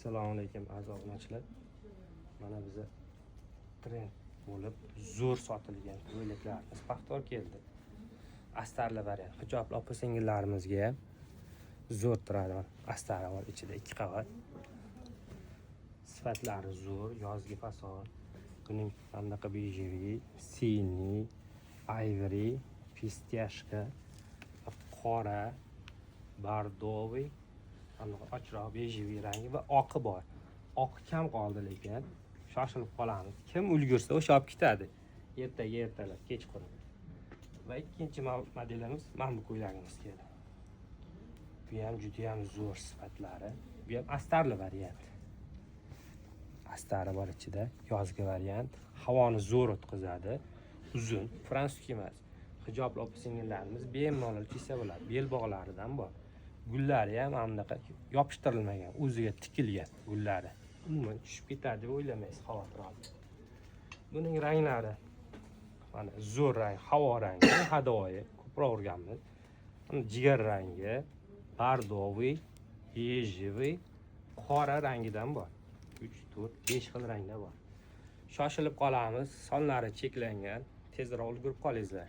Assalomu alaykum, aziz obunachilar. Mana biza trend bo'lib, zo'r sotilgan ko'ylaklarimiz повтор keldi. Astarli variant. Hijobli opa singillarimizga ham zo'r turadi. Mana astari bor ichida, ikki qavat. Sifatlari zo'r, yozgi fason. Buning mana bunaqa бежевый, синий, ivory, фисташка, qora, бордовый, anaqa ochroq бежевый rangi va oqi bor. Oqi kam qoldi lekin shoshilib qolamiz. Kim ulgursa, o'sha olib ketadi. Ertaga ertalab, kechqurun. Va ikkinchi modelimiz mana bu ko'ylagimiz keldi. Bu ham juda ham zo'r sifatlari. Bu ham astarli variant. Astari bor ichida, yozgi variant. Havoni zo'r o'tkazadi. Uzun, французский emas. Hijobli opa singillarimiz bemalol kiysa bo'ladi. Belbog'laridan bor. Gullari ham mana bunaqa yopishtirilmagan, o'ziga tikilgan gullari. Umuman tushib ketadi deb o'ylamaysiz, xavotir olmang. Buning ranglari mana zo'r rang, havo rangi, ходовой ko'proq urganmiz. Mana jigar rangi, бордовый, бежевый, qora rangidan bor. 3, 4, 5 xil rangda bor. Shoshilib qolamiz, sonlari cheklangan. Tezroq ulgurib qolingizlar.